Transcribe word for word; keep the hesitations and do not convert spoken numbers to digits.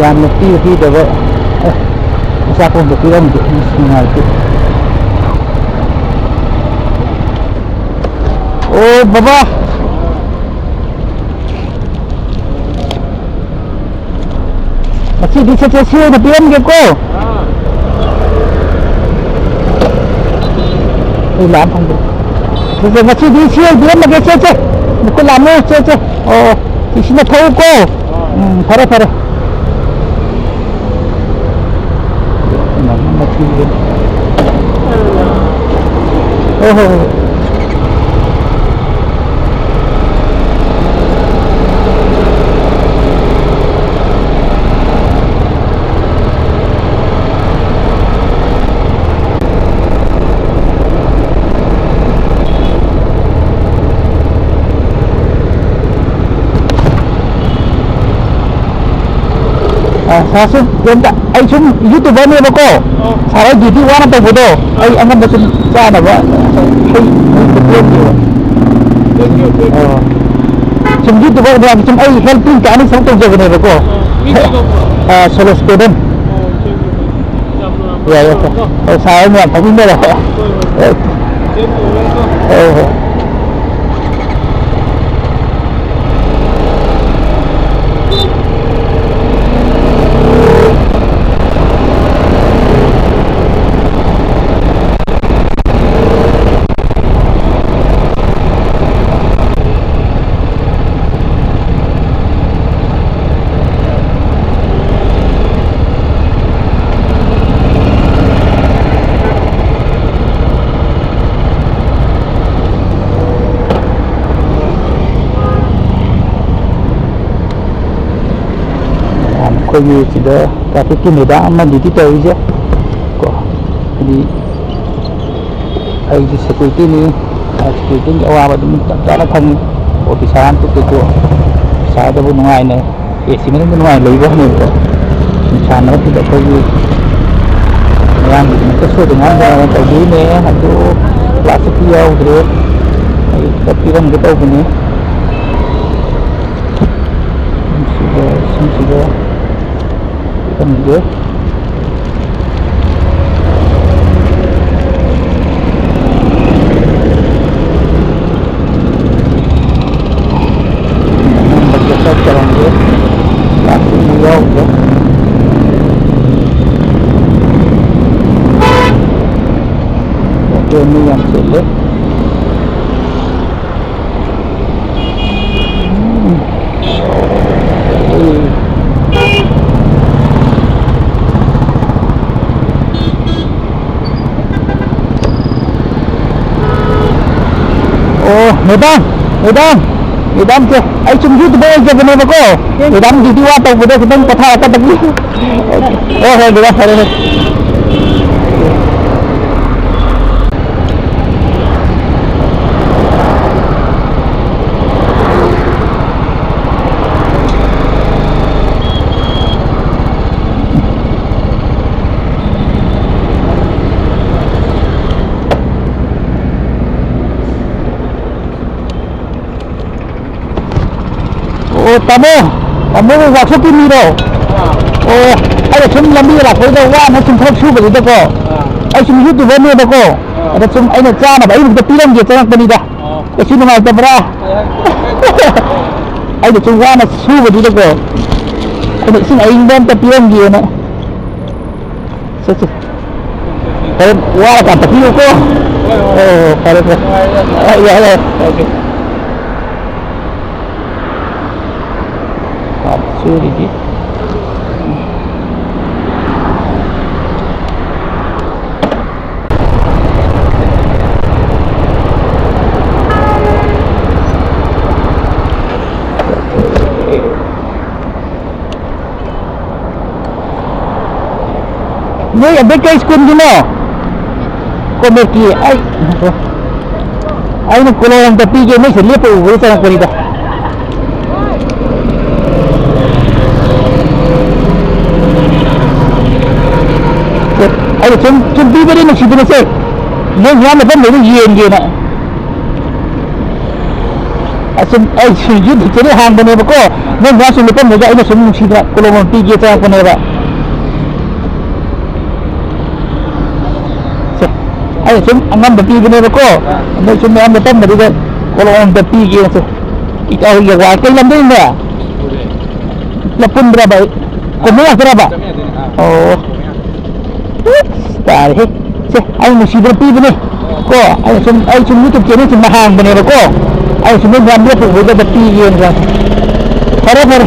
ꯌꯥꯝꯅ ꯄꯤꯕ ꯄꯤꯗꯕ, ꯑꯦ, ꯑꯆꯥꯄꯣꯠ ꯑꯝꯇ ꯄꯤꯔꯝꯗꯦ꯫ ꯑꯁ, ꯅꯨꯡꯉꯥꯏꯇꯦ꯫ ꯑꯣ, ꯕꯕꯥ꯫ ꯉꯁꯤꯗꯤ ꯁꯦ, ꯁꯦ, ꯁꯤ ꯑꯣꯏꯅ ꯄꯤꯔꯝꯒꯦꯀꯣ꯫ ꯑꯩ ꯂꯥꯛꯑ ꯐꯪꯗꯦ꯫ ꯁꯦ, ꯁꯦ, ꯉꯁꯤꯗꯤ ꯁꯤ ꯑꯣꯏꯅ ꯄꯤꯔꯝꯃꯒꯦ, ꯁꯦ, ꯁꯦ꯫ ꯅꯈꯨꯠ ꯂꯥꯝꯃꯣ, ꯁꯦ, ꯁꯦ꯫ ꯑꯣ, ꯑꯣ꯫ ꯁꯤꯁꯤꯅ ꯊꯧꯀꯣ꯫ ꯎꯝ, ꯐꯔꯦ, ꯐꯔꯦ꯫ ꯑꯣ, ꯍꯣ, ꯍꯣ꯫ ꯑ, ꯁꯥꯔꯁꯨ ꯀꯩꯝꯇ, ꯑꯩ ꯁꯨꯝ YouTuberꯅꯦꯕꯀꯣ꯫ ꯑꯣ꯫ ꯁꯥꯔ ꯍꯣꯏ duty ꯋꯥꯅ ꯇꯧꯕꯗꯣ, ꯑꯩ ꯑꯉꯝꯕ ꯁꯨꯝ ꯆꯥꯅꯕ, ꯑꯩ ꯃꯌꯨꯝꯗ ꯄꯤꯔꯛꯀꯦꯕ꯫ Thank you, thank you꯫ ꯑꯣ꯫ ꯁꯨꯝ YouTuber ꯃꯌꯥꯝꯒꯤ ꯁꯨꯝ ꯑꯩ helping ꯀꯥꯏꯅ ꯁꯨꯝ ꯇꯧꯖꯕꯅꯦꯕꯀꯣ꯫ ꯑꯣ, ꯃꯤ ꯀꯩ ꯀꯧꯕ? ꯑ, ꯁꯣꯂꯣ ꯁ꯭ꯇꯨꯗꯦꯟ꯫ ꯑꯣ, thank you, thank you꯫ ꯌꯥꯝ ꯅꯨꯡꯉꯥꯏꯕ ꯌꯥꯏ, ꯌꯥꯏ꯫ ꯄꯥꯎꯇꯥꯛꯅꯤꯀꯣ꯫ ꯑꯣ, ꯁꯥꯔ ꯍꯣꯏ ꯃꯌꯥꯝ ꯐꯝꯃꯤꯟꯅꯔꯣ꯫ ꯍꯣꯏ, ꯍꯣꯏ꯫ ꯍꯣꯏ꯫ ꯁꯦꯝ ꯇꯧꯔꯒꯀꯣ꯫ ꯍꯣꯏ, ꯍꯣꯏ꯫ ꯑꯩꯈꯣꯏꯒꯤ ꯁꯤꯗ trafficꯀꯤ madam ꯑꯃ duty ꯇꯧꯔꯤꯁꯦ ꯀꯣ, ꯍꯥꯏꯗꯤ ꯑꯩꯁꯨ securityꯅꯤ, securityꯒꯤ ꯑꯋꯥꯕ ꯑꯗꯨꯝ ꯆꯞ ꯆꯥꯅ ꯈꯪꯉꯤ꯫ Officer ꯑꯃ ꯄꯨꯛꯇꯁꯨ officerꯗꯕꯨ ꯅꯨꯡꯉꯥꯏꯅ, AC ꯃꯅꯨꯡꯗ ꯅꯨꯡꯉꯥꯏꯅ ꯂꯩꯕ ꯍꯪꯉꯦꯕꯀꯣ꯫ ꯅꯨꯡꯁꯥ ꯃꯔꯛꯇꯨꯗ ꯑꯩꯈꯣꯏꯒꯤ ꯃꯌꯥꯝꯒꯤꯗꯃꯛꯇ ꯁꯣꯏꯗꯅꯕ ꯇꯧꯕꯤꯔꯤꯅꯦ꯫ ꯑꯗꯨ plasticꯇꯤ ꯌꯥꯎꯗ꯭ꯔꯦ, ꯑꯩ ꯈꯤꯇ ꯄꯤꯔꯝꯒꯦ ꯇꯧꯕꯅꯤ꯫ ꯁꯤꯒ, ꯁꯤꯒ꯫ ꯈꯪꯗꯦ꯫ ꯑꯅꯝꯕꯁꯦ ꯈꯔ ꯇꯧꯔꯝꯗꯦ꯫ ꯂꯥꯛꯄꯁꯨ ꯌꯥꯎꯗꯦ꯫ ꯑꯣꯇꯣ ꯃꯤ ꯌꯥꯝ ꯆꯤꯜꯂꯦ꯫ ꯑꯣ, ꯃꯦꯗꯥꯝ, ꯃꯦꯗꯥꯝ, ꯃꯦꯗꯥꯝꯁꯦ, ꯑꯩ ꯁꯨꯝ YouTuber ꯑꯣꯏꯖꯕꯅꯦꯕꯀꯣ꯫ ꯃꯦꯗꯥꯝ duty ꯋꯥ ꯇꯧꯕꯗꯣ ꯈꯤꯇꯪ ꯄꯣꯊꯥꯔꯛꯀꯗꯕꯅꯤ꯫ ꯍꯣꯏ, ꯍꯣꯏ, ꯃꯦꯗꯥꯝ, ꯐꯔꯦ, ꯐꯔꯦ꯫ ꯑꯣ, ꯇꯥꯃꯣ, ꯇꯥꯃꯣꯕꯨ workshopꯀꯤ ꯃꯤꯔꯣ? ꯑꯣ, ꯑꯩꯅ ꯁꯨꯝ ꯂꯝꯕꯤꯗ ꯂꯥꯛꯄꯗꯨꯗ ꯋꯥꯅ ꯁꯨꯝ ꯊꯕꯛ ꯁꯨꯕꯗꯨꯗꯀꯣ, ꯑꯩ ꯁꯨꯝ YouTuberꯅꯦꯕꯀꯣ, ꯑꯗ ꯁꯨꯝ ꯑꯩꯅ ꯆꯥꯅꯕ ꯑꯌꯨꯛꯇ ꯄꯤꯔꯝꯒꯦ ꯆꯪꯉꯛꯄꯅꯤꯗ꯫ ꯀꯩꯁꯨ ꯅꯨꯡꯉꯥꯏꯇꯕ꯭ꯔꯥ? ꯑꯩꯅ ꯁꯨꯝ ꯋꯥꯅ ꯁꯨꯕꯗꯨꯗꯀꯣ, ꯑꯩꯅ ꯏꯁꯤꯡ ꯑꯏꯪꯕ ꯑꯝꯇ ꯄꯤꯔꯝꯒꯦꯅ꯫ ꯆꯠꯁꯤ꯫ ꯍꯣꯔꯦꯟ ꯋꯥꯔꯀꯥꯟꯗ ꯄꯤꯌꯨꯀꯣ꯫ ꯑꯣ, ꯐꯔꯦ, ꯐꯔꯦ꯫ ꯑ, ꯌꯥꯔꯦ, ꯌꯥꯔꯦ꯫ OK꯫ ꯁꯨꯔꯤꯗꯤ꯫ ꯅꯣꯏ ꯑꯗꯩ ꯀꯩ ꯁ꯭ꯀꯨꯜꯒꯤꯅꯣ? ꯀꯣꯃꯦꯠꯀꯤ꯫ ꯑꯩ, ꯑꯩꯅ ꯀꯣꯂꯣꯝ ꯑꯝꯇ ꯄꯤꯒꯦ, ꯅꯣꯏꯁꯦ ꯂꯦꯞꯄ ꯎꯕꯗ ꯆꯪꯉꯛꯄꯅꯤꯗ꯫ ꯑꯩꯅ ꯁꯨꯝ, ꯁꯨꯝ ꯄꯤꯕꯅꯤ ꯅꯨꯡꯁꯤꯗꯅꯁꯦ, ꯅꯣꯏ ꯃꯌꯥꯝ ꯃꯐꯝꯗꯨꯗ ꯌꯦꯡꯒꯦꯅ꯫ ꯑꯁꯨꯝ ꯑꯩ ꯁꯨꯝ YouTube channel ꯍꯥꯡꯕꯅꯦꯕꯀꯣ, ꯅꯣꯏ ꯃꯌꯥꯝ ꯁꯨꯝ ꯂꯦꯞꯄꯝꯕꯗ ꯑꯩꯅ ꯁꯨꯝ ꯅꯨꯡꯁꯤꯗꯅ ꯀꯣꯂꯣꯝ ꯑꯃ ꯄꯤꯒꯦ ꯆꯪꯉꯛꯄꯅꯦꯕ꯫ ꯁꯨꯝ ꯑꯉꯝꯕ ꯄꯤꯕꯅꯦꯕꯀꯣ꯫ ꯑꯗꯣ ꯁꯨꯝ ꯃꯌꯥꯝꯗ ꯇꯝꯕꯗꯨꯗ ꯀꯣꯂꯣꯝ ꯑꯝꯇ ꯄꯤꯒꯦ꯫ ꯏꯇꯥꯎ ꯍꯣꯏꯒꯤ ꯋꯥ ꯀꯩ ꯂꯝꯗꯩꯅꯣ? ꯄꯨꯟꯕ꯭ꯔꯕ? ꯀꯣꯃꯦ ꯉꯥꯛꯇ꯭ꯔꯕ? ꯑꯣ꯫ ꯇꯥꯔꯦꯍꯦ꯫ ꯁꯦ, ꯑꯩ ꯅꯨꯡꯁꯤꯗꯅ ꯄꯤꯕꯅꯦ꯫ ꯀꯣ, ꯑꯩ ꯁꯨꯝ, ꯑꯩ ꯁꯨꯝ YouTube channel ꯁꯨꯝ ꯍꯥꯡꯕꯅꯦꯕꯀꯣ꯫ ꯑꯩ ꯁꯨꯝ ꯃꯌꯥꯝ ꯂꯦꯞꯄ ꯎꯕꯗ ꯄꯤꯒꯦꯅ꯫ ꯐꯔꯦ, ꯐꯔꯦ꯫